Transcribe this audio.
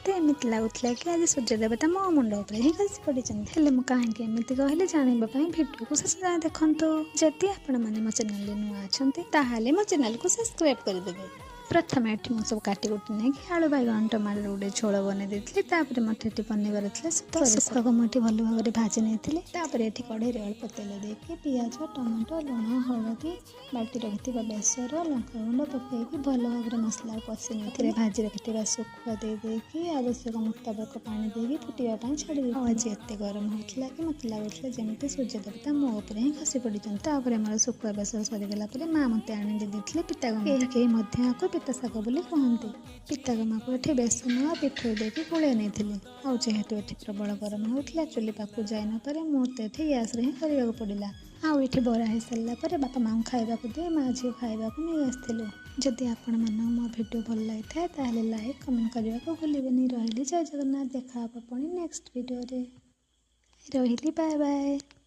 ମୋତେ ଏମିତି ଲାଗୁଥିଲା କି ଆଜି ସୂର୍ଯ୍ୟ ଦେବତା ମୋ ମୁଣ୍ଡ ଉପରେ ହିଁ ଖସି ପଡ଼ିଛନ୍ତି। ହେଲେ ମୁଁ କାହିଁକି ଏମିତି କହିଲି, ଜାଣିବା ପାଇଁ ଭିଡ଼ିଓକୁ ଶେଷ ଯାଏଁ ଦେଖନ୍ତୁ। ଯଦି ଆପଣମାନେ ମୋ ଚ୍ୟାନେଲରେ ନୂଆ ଅଛନ୍ତି, ତାହେଲେ ମୋ ଚ୍ୟାନେଲକୁ ସବସ୍କ୍ରାଇବ୍ କରିଦେବେ। ପ୍ରଥମେ ଏଠି ମୁଁ ସବୁ କାଟି କୁଟି ନେଇକି ଆଳୁ, ବାଇଗଣ, ଟମାଟୋ ଗୋଟେ ଝୋଳ ବନେଇ ଦେଇଥିଲି। ତାପରେ ମୋତେ ଏଠି ବନେଇବାର ଥିଲା ଶୁଖୁଆ। ଶୁଖୁଆକୁ ମୁଁ ଏଠି ଭଲ ଭାବରେ ଭାଜି ନେଇଥିଲି। ତାପରେ ଏଠି କଢ଼େଇରେ ଅଳ୍ପ ତେଲ ଦେଇକି ପିଆଜ, ଟମାଟୋ, ଲୁଣ, ହଳଦୀ, ବାଟି ରଖିଥିବା ବେସର, ଲଙ୍କାଗୁଣ୍ଡ ପକାଇକି ଭଲ ଭାବରେ ମସଲାକୁ କଷି ନେଇଥିଲି। ଭାଜି ରଖିଥିବା ଶୁଖୁଆ ଦେଇ ଦେଇକି ଆବଶ୍ୟକ ମୁତାବକ ପାଣି ଦେଇକି ଫୁଟିବା ପାଇଁ ଛାଡ଼ି ଦେଇଥିଲି। ଆଉ ଆଜି ଏତେ ଗରମ ହେଉଥିଲା କି ମୋତେ ଲାଗୁଥିଲା ଯେମିତି ସୂର୍ଯ୍ୟ ଦେବତା ମୋ ଉପରେ ହିଁ ଖସି ପଡ଼ିଛନ୍ତି। ତାପରେ ମୋର ଶୁଖୁଆ ବେସର ସରିଗଲା ପରେ ମା ମୋତେ ଆଣି ଦେଇ ଦେଇଥିଲେ ପିତାଗମା। କେହି କେହି ମଧ୍ୟ ଏହାକୁ ପିତା ଶାଗ ବୋଲି କୁହନ୍ତି। ପିତାଗମାକୁ ଏଠି ବେସନ ଆଉ ପିଠଉ ଦେଇକି ଗୋଳେଇ ନେଇଥିଲି। ଆଉ ଯେହେତୁ ଏଠି ପ୍ରବଳ ଗରମ ହେଉଥିଲା, ଚୁଲି ପାଖକୁ ଯାଇ ନପାରି ମୋତେ ଏଠି ଗ୍ୟାସ୍ରେ ହିଁ କରିବାକୁ ପଡ଼ିଲା। ଆଉ ଏଠି ବରା ହେଇସାରିଲା ପରେ ବାପା ମାଆଙ୍କୁ ଖାଇବାକୁ ଦେଇ ମା ଝିଅ ଖାଇବାକୁ ନେଇ ଆସିଥିଲୁ। ଯଦି ଆପଣମାନଙ୍କୁ ମୋ ଭିଡ଼ିଓ ଭଲ ଲାଗିଥାଏ, ତାହେଲେ ଲାଇକ୍, କମେଣ୍ଟ କରିବାକୁ ଭୁଲିବେନି। ରହିଲି, ଜୟ ଜଗନ୍ନାଥ। ଦେଖା ହେବ ପୁଣି ନେକ୍ସଟ ଭିଡ଼ିଓରେ। ରହିଲି, ବାଏ ବାଏ।